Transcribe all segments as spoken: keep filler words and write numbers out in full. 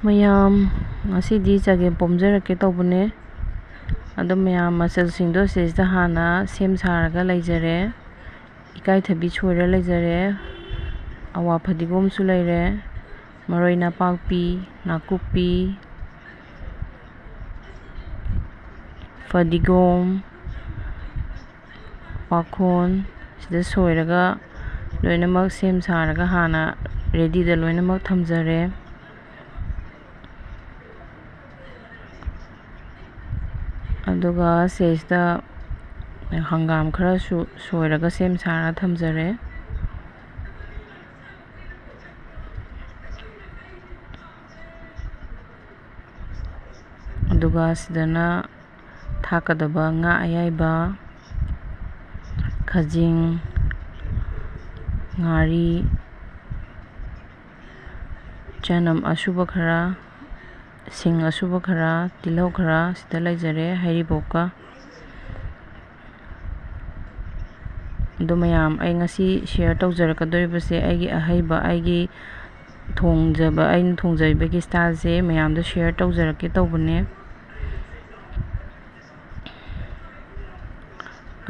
ꯃꯌꯥꯝ, ꯉꯁꯤꯗꯤ ꯆꯒꯦꯝ ꯄꯣꯝꯖꯔꯛꯀꯦ ꯇꯧꯕꯅꯦ꯫ ꯑꯗꯣ ꯃꯌꯥꯝ, ꯃꯆꯜꯁꯤꯡꯗꯣ ꯁꯤꯁꯤꯗ ꯍꯥꯟꯅ ꯁꯦꯝ ꯁꯥꯔꯒ ꯂꯩꯖꯔꯦ꯫ ꯏꯀꯥꯏꯊꯕꯤ ꯁꯣꯏꯔ ꯂꯩꯖꯔꯦ, ꯑꯋꯥ ꯐꯗꯤꯒꯣꯝꯁꯨ ꯂꯩꯔꯦ, ꯃꯔꯣꯏ ꯅꯄꯥꯛꯄꯤ, ꯅꯥꯀꯨꯞꯄꯤ, ꯐꯗꯤꯒꯣꯝ, ꯄꯥꯈꯣꯟ ꯁꯤꯗ ꯁꯣꯏꯔꯒ ꯂꯣꯏꯅꯃꯛ ꯁꯦꯝ ꯁꯥꯔꯒ ꯍꯥꯟꯅ ꯔꯦꯗꯤꯗ ꯂꯣꯏꯅꯃꯛ ꯊꯝꯖꯔꯦ꯫ ꯑꯗꯨꯒ ꯁꯤꯁꯤꯗ ꯍꯪꯒꯥꯝ ꯈꯔꯁꯨ ꯁꯣꯏꯔꯒ ꯁꯦꯝ ꯁꯥꯔ ꯊꯝꯖꯔꯦ꯫ ꯑꯗꯨꯒ ꯁꯤꯗꯅ ꯊꯥꯛꯀꯗꯕ ꯉꯥ ꯑꯌꯥꯏꯕ, ꯈꯖꯤꯡ, ꯉꯥꯔꯤ, ꯆꯅꯝ ꯑꯁꯨꯕ ꯈꯔ, ꯁꯤꯡ ꯑꯁꯨꯕ ꯈꯔ, ꯇꯤꯜꯍꯧ ꯈꯔ ꯁꯤꯗ ꯂꯩꯖꯔꯦ, ꯍꯩꯔꯤꯕꯣꯞꯀ꯫ ꯑꯗꯣ ꯃꯌꯥꯝ, ꯑꯩ ꯉꯁꯤ ꯁꯤꯌꯔ ꯇꯧꯖꯔꯛꯀꯗꯧꯔꯤꯕꯁꯦ ꯑꯩꯒꯤ ꯑꯍꯩꯕ, ꯑꯩꯒꯤ ꯊꯣꯡꯖꯕ, ꯑꯩꯅ ꯊꯣꯡꯖꯔꯤꯕꯒꯤ ꯏꯁꯇꯥꯏꯜꯁꯦ ꯃꯌꯥꯝꯗ ꯁꯤꯌꯔ ꯇꯧꯖꯔꯛꯀꯦ ꯇꯧꯕꯅꯦ꯫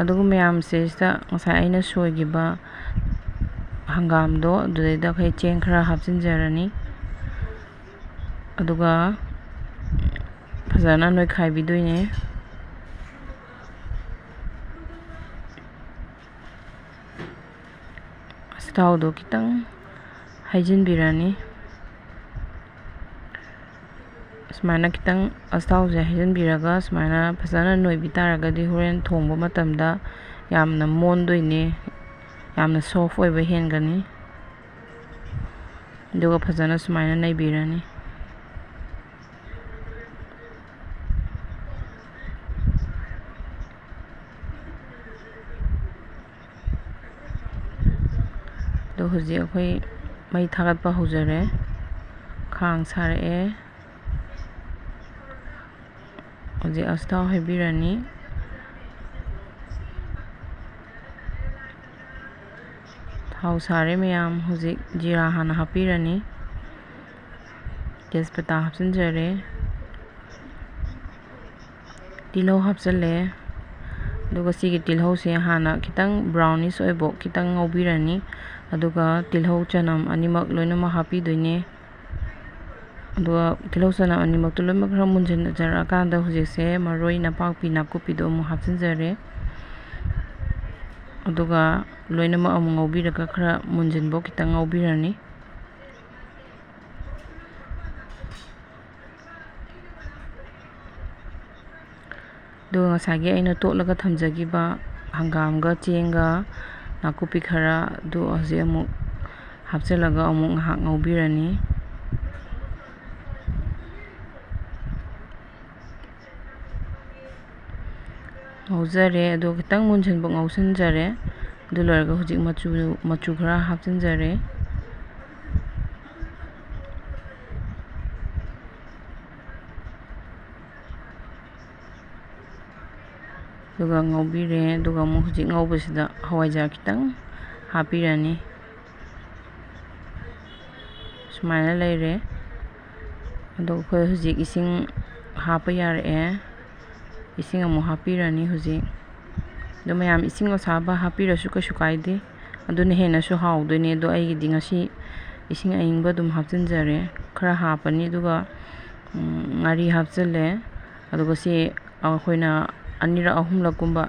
ꯑꯗꯨꯒ ꯃꯌꯥꯝꯁꯤꯗ ꯉꯁꯥꯏ ꯑꯩꯅ ꯁꯣꯏꯈꯤꯕ ꯍꯪꯒꯥꯝꯗꯣ ꯑꯗꯨꯗꯩꯗ ꯑꯩꯈꯣꯏ ꯆꯦꯡ ꯈꯔ ꯍꯥꯞꯆꯤꯟꯖꯔꯅꯤ꯫ ꯑꯗꯨꯒ ꯐꯖꯅ ꯅꯣꯏꯈꯥꯏꯕꯤꯗꯣꯏꯅꯦ꯫ ꯑꯁꯊꯥꯎꯗꯣ ꯈꯤꯇꯪ ꯍꯩꯖꯤꯟꯕꯤꯔꯅꯤ꯫ ꯁꯨꯃꯥꯏꯅ ꯈꯤꯇꯪ ꯑꯁꯊꯥꯎꯁꯦ ꯍꯩꯖꯤꯟꯕꯤꯔꯒ ꯁꯨꯃꯥꯏꯅ ꯐꯖꯅ ꯅꯣꯏꯕꯤ ꯇꯥꯔꯒꯗꯤ ꯍꯣꯔꯦꯟ ꯊꯣꯡꯕ ꯃꯇꯝꯗ ꯌꯥꯝꯅ ꯃꯣꯟꯗꯣꯏꯅꯦ, ꯌꯥꯝꯅ ꯁꯣꯐ ꯑꯣꯏꯕ ꯍꯦꯟꯒꯅꯤ꯫ ꯑꯗꯨꯒ ꯐꯖꯅ ꯁꯨꯃꯥꯏꯅ ꯅꯩꯕꯤꯔꯅꯤ꯫ ꯑꯗꯣ ꯍꯧꯖꯤꯛ ꯑꯩꯈꯣꯏ ꯃꯩ ꯊꯥꯒꯠꯄ ꯍꯧꯖꯔꯦ꯫ ꯈꯥꯡ ꯁꯥꯔꯛꯑꯦ꯫ ꯍꯧꯖꯤꯛ ꯑꯁꯊꯥꯎ ꯍꯩꯕꯤꯔꯅꯤ꯫ ꯊꯥꯎ ꯁꯥꯔꯦ ꯃꯌꯥꯝ꯫ ꯍꯧꯖꯤꯛ ꯖꯤꯔꯥ ꯍꯥꯟꯅ ꯍꯥꯞꯄꯤꯔꯅꯤ꯫ ꯇꯦꯖꯄꯇꯥ ꯍꯥꯞꯆꯤꯟꯖꯔꯦ, ꯇꯤꯜꯍꯧ ꯍꯥꯞꯆꯤꯜꯂꯦ꯫ ꯑꯗꯨꯒ ꯁꯤꯒꯤ ꯇꯤꯜꯍꯧꯁꯦ ꯍꯥꯟꯅ ꯈꯤꯇꯪ brownish ꯑꯣꯏꯕ ꯈꯤꯇꯪ ꯉꯧꯕꯤꯔꯅꯤ꯫ ꯑꯗꯨꯒ ꯇꯤꯜꯍꯧ ꯆꯅꯝ ꯑꯅꯤꯃꯛ ꯂꯣꯏꯅꯃꯛ ꯍꯥꯞꯄꯤꯗꯣꯏꯅꯦ꯫ ꯑꯗꯨꯒ ꯇꯤꯜꯍꯧ ꯆꯅꯝ ꯑꯅꯤꯃꯛꯇꯨ ꯂꯣꯏꯅꯃꯛ ꯈꯔ ꯃꯨꯟꯖꯟꯖꯔꯛꯑꯀꯥꯟꯗ ꯍꯧꯖꯤꯛꯁꯦ ꯃꯔꯣꯏ ꯅꯄꯥꯛꯄꯤ ꯅꯥꯀꯨꯞꯄꯤꯗꯣ ꯑꯃꯨꯛ ꯍꯥꯞꯆꯤꯟꯖꯔꯦ꯫ ꯑꯗꯨꯒ ꯂꯣꯏꯅꯃꯛ ꯑꯃꯨꯛ ꯉꯧꯕꯤꯔꯒ ꯈꯔ ꯃꯨꯟꯖꯟꯕ ꯈꯤꯇꯪ ꯉꯧꯕꯤꯔꯅꯤ꯫ ꯑꯗꯨꯒ ꯉꯁꯥꯏꯒꯤ ꯑꯩꯅ ꯇꯣꯠꯂꯒ ꯊꯝꯖꯈꯤꯕ ꯍꯪꯒꯥꯝꯒ ꯆꯦꯡꯒ ꯅꯥꯀꯨꯞꯄꯤ ꯈꯔ ꯑꯗꯨ ꯍꯧꯖꯤꯛ ꯑꯃꯨꯛ ꯍꯥꯞꯆꯤꯜꯂꯒ ꯑꯃꯨꯛ ꯉꯥꯏꯍꯥꯛ ꯉꯧꯕꯤꯔꯅꯤ꯫ ꯉꯧꯖꯔꯦ, ꯑꯗꯣ ꯈꯤꯇꯪ ꯃꯨꯟꯁꯤꯟꯕ ꯉꯧꯁꯤꯟꯖꯔꯦ꯫ ꯑꯗꯨ ꯂꯣꯏꯔꯒ ꯍꯧꯖꯤꯛ ꯃꯆꯨ, ꯃꯆꯨ ꯈꯔ ꯍꯥꯞꯆꯤꯟꯖꯔꯦ꯫ ꯑꯗꯨꯒ ꯉꯧꯕꯤꯔꯦ꯫ ꯑꯗꯨꯒ ꯑꯃꯨꯛ ꯍꯧꯖꯤꯛ ꯉꯧꯕꯁꯤꯗ ꯍꯋꯥꯏꯖꯥꯔ ꯈꯤꯇꯪ ꯍꯥꯞꯄꯤꯔꯅꯤ꯫ ꯁꯨꯃꯥꯏꯅ ꯂꯩꯔꯦ꯫ ꯑꯗꯣ ꯑꯩꯈꯣꯏ ꯍꯧꯖꯤꯛ ꯏꯁꯤꯡ ꯍꯥꯞꯄ ꯌꯥꯔꯛꯑꯦ꯫ ꯏꯁꯤꯡ ꯑꯃꯨꯛ ꯍꯥꯞꯄꯤꯔꯅꯤ ꯍꯧꯖꯤꯛ꯫ ꯑꯗꯣ ꯃꯌꯥꯝ, ꯏꯁꯤꯡ ꯑꯁꯥꯕ ꯍꯥꯞꯄꯤꯔꯁꯨ ꯀꯩꯁꯨ ꯀꯥꯏꯗꯦ, ꯑꯗꯨꯅ ꯍꯦꯟꯅꯁꯨ ꯍꯥꯎꯗꯣꯏꯅꯦ꯫ ꯑꯗꯣ ꯑꯩꯒꯤꯗꯤ ꯉꯁꯤ ꯏꯁꯤꯡ ꯑꯏꯪꯕ ꯑꯗꯨꯝ ꯍꯥꯞꯆꯤꯟꯖꯔꯦ꯫ ꯈꯔ ꯍꯥꯞꯄꯅꯤ, ꯑꯗꯨꯒ, ꯎꯝ, ꯉꯥꯔꯤ ꯍꯥꯞꯆꯤꯜꯂꯦ꯫ ꯑꯗꯨꯒ ꯁꯤ ꯑꯩꯈꯣꯏꯅ ꯑꯅꯤꯔꯛ ꯑꯍꯨꯝꯂꯛꯀꯨꯝꯕ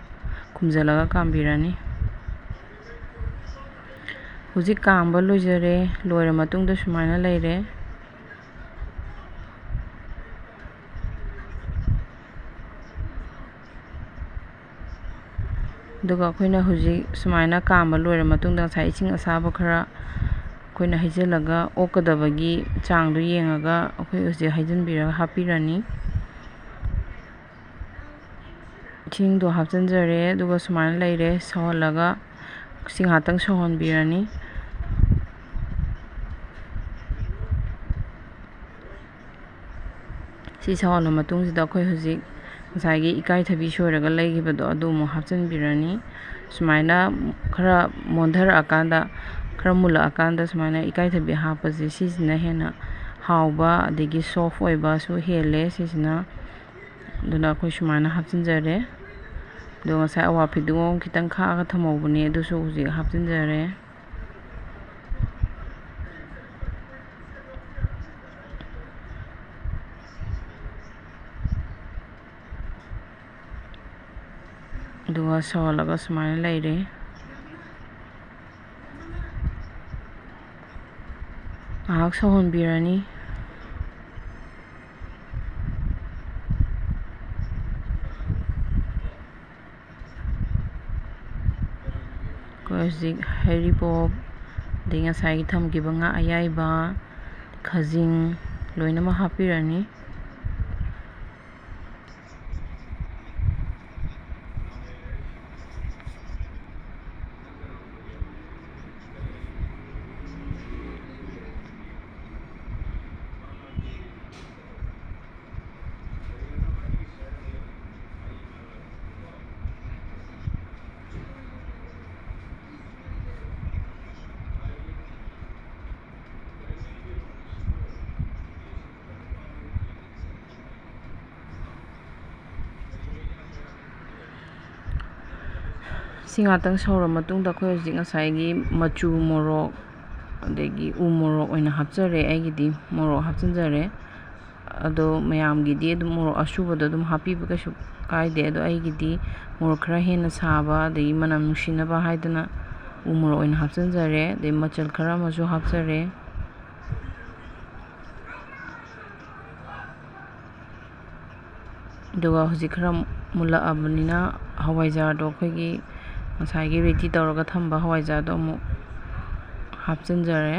ꯈꯨꯝꯖꯤꯜꯂꯒ ꯀꯥꯝꯕꯤꯔꯅꯤ꯫ ꯍꯧꯖꯤꯛ ꯀꯥꯝꯕ ꯂꯣꯏꯖꯔꯦ꯫ ꯂꯣꯏꯔ ꯃꯇꯨꯡꯗ ꯁꯨꯃꯥꯏꯅ ꯂꯩꯔꯦ꯫ ꯑꯗꯨꯒ ꯑꯩꯈꯣꯏꯅ ꯍꯧꯖꯤꯛ ꯁꯨꯃꯥꯏꯅ ꯀꯥꯝꯕ ꯂꯣꯏꯔ ꯃꯇꯨꯡꯗ, ꯉꯁꯥꯏ ꯏꯁꯤꯡ ꯑꯁꯥꯕ ꯈꯔ ꯑꯩꯈꯣꯏꯅ ꯍꯩꯖꯤꯜꯂꯒ, ꯑꯣꯛꯀꯗꯕꯒꯤ ꯆꯥꯡꯗꯣ ꯌꯦꯡꯉꯒ ꯑꯩꯈꯣꯏ ꯍꯧꯖꯤꯛ ꯍꯩꯖꯤꯟꯕꯤꯔꯒ ꯍꯥꯞꯄꯤꯔꯅꯤ꯫ ꯏꯁꯤꯡꯗꯣ ꯍꯥꯞꯆꯤꯟꯖꯔꯦ, ꯑꯗꯨꯒ ꯁꯨꯃꯥꯏꯅ ꯂꯩꯔꯦ꯫ ꯁꯧꯍꯜꯂꯒ, ꯁꯤ ꯉꯥꯏꯍꯥꯛꯇꯪ ꯁꯧꯍꯟꯕꯤꯔꯅꯤ꯫ ꯁꯤ ꯁꯧꯍꯜꯂ ꯃꯇꯨꯡꯁꯤꯗ ꯑꯩꯈꯣꯏ ꯍꯧꯖꯤꯛ ꯉꯁꯥꯏꯒꯤ ꯏꯀꯥꯏꯊꯕꯤ ꯁꯣꯏꯔꯒ ꯂꯩꯈꯤꯕꯗꯣ, ꯑꯗꯨ ꯑꯃꯨꯛ ꯍꯥꯞꯆꯤꯟꯕꯤꯔꯅꯤ꯫ ꯁꯨꯃꯥꯏꯅ ꯈꯔ ꯃꯣꯟꯊꯔꯛꯑꯀꯥꯟꯗ, ꯈꯔ ꯃꯨꯜꯂꯛꯑꯀꯥꯟꯗ ꯁꯨꯃꯥꯏꯅ ꯏꯀꯥꯏꯊꯕꯤ ꯍꯥꯞꯄꯁꯦ, ꯁꯤꯁꯤꯅ ꯍꯦꯟꯅ ꯍꯥꯎꯕ ꯑꯗꯒꯤ soft ꯑꯣꯏꯕꯁꯨ ꯍꯦꯜꯂꯦ ꯁꯤꯁꯤꯅ꯫ ꯑꯗꯨꯅ ꯑꯩꯈꯣꯏ ꯁꯨꯃꯥꯏꯅ ꯍꯥꯞꯆꯤꯟꯖꯔꯦ꯫ ꯑꯗꯣ ꯉꯁꯥꯏ ꯑꯋꯥ ꯐꯗꯤꯒꯣꯝ ꯈꯤꯇꯪ ꯈꯥꯛꯑꯒ ꯊꯝꯍꯧꯕꯅꯦ, ꯑꯗꯨꯁꯨ ꯍꯧꯖꯤꯛ ꯍꯥꯞꯆꯤꯟꯖꯔꯦ꯫ ꯑꯗꯨꯒ ꯁꯧꯍꯜꯂꯒ ꯁꯨꯃꯥꯏꯅ ꯂꯩꯔꯦ꯫ ꯉꯥꯏꯍꯥꯛ ꯁꯧꯍꯟꯕꯤꯔꯅꯤ꯫ ꯑꯩꯈꯣꯏ ꯍꯧꯖꯤꯛ ꯍꯩꯔꯤꯕꯣꯞ, ꯑꯗꯩ ꯉꯁꯥꯏꯒꯤ ꯊꯝꯈꯤꯕ ꯉꯥ ꯑꯌꯥꯏꯕ, ꯈꯥꯖꯤꯡ ꯂꯣꯏꯅꯃꯛ ꯍꯥꯞꯄꯤꯔꯅꯤ꯫ ꯁꯤ ꯉꯥꯛꯇꯪ ꯁꯧꯔ ꯃꯇꯨꯡꯗ ꯑꯩꯈꯣꯏ ꯍꯧꯖꯤꯛ ꯉꯁꯥꯏꯒꯤ ꯃꯆꯨ ꯃꯣꯔꯣꯛ, ꯑꯗꯒꯤ ꯎ ꯃꯣꯔꯣꯛ ꯑꯣꯏꯅ ꯍꯥꯞꯆꯔꯦ꯫ ꯑꯩꯒꯤꯗꯤ ꯃꯣꯔꯣꯛ ꯍꯥꯞꯆꯤꯟꯖꯔꯦ꯫ ꯑꯗꯣ ꯃꯌꯥꯝꯒꯤꯗꯤ ꯑꯗꯨꯝ ꯃꯣꯔꯣꯛ ꯑꯁꯨꯕꯗꯣ ꯑꯗꯨꯝ ꯍꯥꯞꯄꯤꯕ ꯀꯩꯁꯨ ꯀꯥꯏꯗꯦ꯫ ꯑꯗꯣ ꯑꯩꯒꯤꯗꯤ ꯃꯣꯔꯣꯛ ꯈꯔ ꯍꯦꯟꯅ ꯁꯥꯕ, ꯑꯗꯒꯤ ꯃꯅꯝ ꯅꯨꯡꯁꯤꯅꯕ ꯍꯥꯏꯗꯅ ꯎ ꯃꯣꯔꯣꯛ ꯑꯣꯏꯅ ꯍꯥꯞꯆꯤꯟꯖꯔꯦ꯫ ꯑꯗꯩ ꯃꯆꯜ ꯈꯔ ꯑꯃꯁꯨ ꯍꯥꯞꯆꯔꯦ꯫ ꯑꯗꯨꯒ ꯍꯧꯖꯤꯛ ꯈꯔ ꯃꯨꯜꯂꯛꯑꯕꯅꯤꯅ ꯍꯋꯥꯏꯖꯥꯔꯗꯣ, ꯑꯩꯈꯣꯏꯒꯤ ꯉꯁꯥꯏꯒꯤ ready ꯇꯧꯔꯒ ꯊꯝꯕ ꯍꯋꯥꯏꯖꯥꯔꯗꯣ ꯑꯃꯨꯛ ꯍꯥꯞꯆꯤꯟꯖꯔꯦ꯫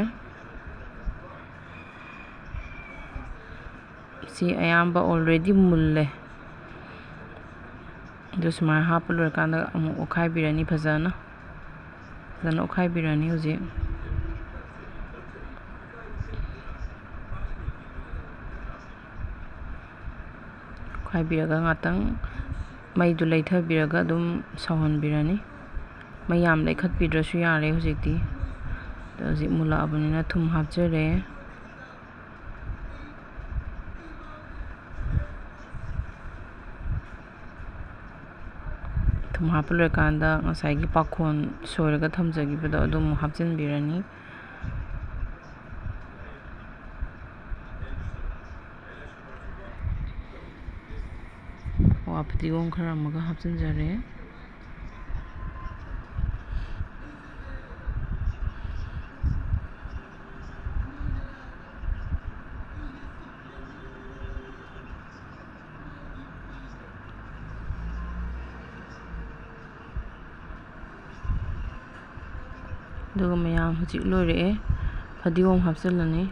ꯁꯤ ꯑꯌꯥꯝꯕ already ꯃꯨꯜꯂꯦ꯫ ꯑꯗꯨ ꯁꯨꯃꯥꯏꯅ ꯍꯥꯞꯄ ꯂꯣꯏꯔꯀꯥꯟꯗ ꯑꯃꯨꯛ ꯑꯣꯠꯈꯥꯏꯕꯤꯔꯅꯤ ꯐꯖꯅ꯫ ꯐꯖꯅ ꯑꯣꯠꯈꯥꯏꯕꯤꯔꯅꯤ ꯍꯧꯖꯤꯛ꯫ ꯑꯣꯠꯈꯥꯏꯕꯤꯔꯒ ꯉꯥꯛꯇꯪ ꯃꯩꯗꯨ ꯂꯩꯊꯕꯤꯔꯒ ꯑꯗꯨꯝ ꯁꯧꯍꯟꯕꯤꯔꯅꯤ꯫ ꯃꯩ ꯌꯥꯝ ꯂꯩꯈꯠꯄꯤꯗ꯭ꯔꯁꯨ ꯌꯥꯔꯦ ꯍꯧꯖꯤꯛꯇꯤ꯫ ꯑꯗꯣ ꯍꯧꯖꯤꯛ ꯃꯨꯜꯂꯛꯑꯕꯅꯤꯅ ꯊꯨꯝ ꯍꯥꯞꯆꯔꯦ꯫ ꯑꯃꯨꯛ ꯍꯥꯞꯄ ꯂꯣꯏꯔꯀꯥꯟꯗ ꯉꯁꯥꯏꯒꯤ ꯄꯥꯈꯣꯟ ꯁꯣꯏꯔꯒ ꯊꯝꯖꯈꯤꯕꯗꯣ ꯑꯗꯨ ꯑꯃꯨꯛ ꯍꯥꯞꯆꯤꯟꯕꯤꯔꯅꯤ꯫ ꯋꯥ ꯐꯗꯤꯒꯣꯝ ꯈꯔ ꯑꯃꯒ ꯍꯥꯞꯆꯤꯟꯖꯔꯦ꯫ ꯑꯗꯨꯒ ꯃꯌꯥꯝ ꯍꯧꯖꯤꯛ ꯂꯣꯏꯔꯛꯑꯦ, ꯐꯗꯤꯒꯣꯝ ꯍꯥꯞꯆꯤꯜꯂꯅꯤ꯫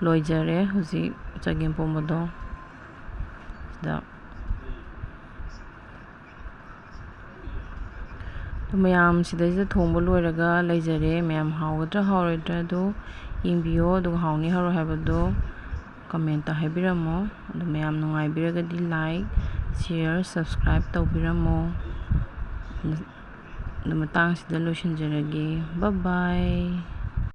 ꯂꯣꯏꯖꯔꯦ ꯍꯧꯖꯤꯛ ꯆꯒꯦꯝ ꯄꯣꯝꯕꯗꯣ꯫ ꯁꯤꯗ ꯑꯗꯨ ꯃꯌꯥꯝ ꯁꯤꯗꯩꯁꯤꯗ ꯊꯣꯡꯕ ꯂꯣꯏꯔꯒ ꯂꯩꯖꯔꯦ꯫ ꯃꯌꯥꯝ ꯍꯥꯎꯒꯗ꯭ꯔꯥ ꯍꯥꯎꯔꯣꯏꯗ꯭ꯔꯥ ꯑꯗꯨ ꯌꯦꯡꯕꯤꯌꯣ, ꯑꯗꯨꯒ ꯍꯥꯎꯅꯤ ꯍꯥꯎꯔꯣꯏ ꯍꯥꯏꯕꯗꯣ comment ꯍꯥꯏꯕꯤꯔꯝꯃꯣ꯫ ꯑꯗꯨ ꯃꯌꯥꯝ ꯅꯨꯡꯉꯥꯏꯕꯤꯔꯒꯗꯤ like, share, subscribe ꯇꯧꯕꯤꯔꯝꯃꯣ꯫ ꯑꯗꯨ ꯃꯇꯥꯡꯁꯤꯗ ꯂꯣꯏꯁꯤꯟꯖꯔꯒꯦ꯫ Bye bye꯫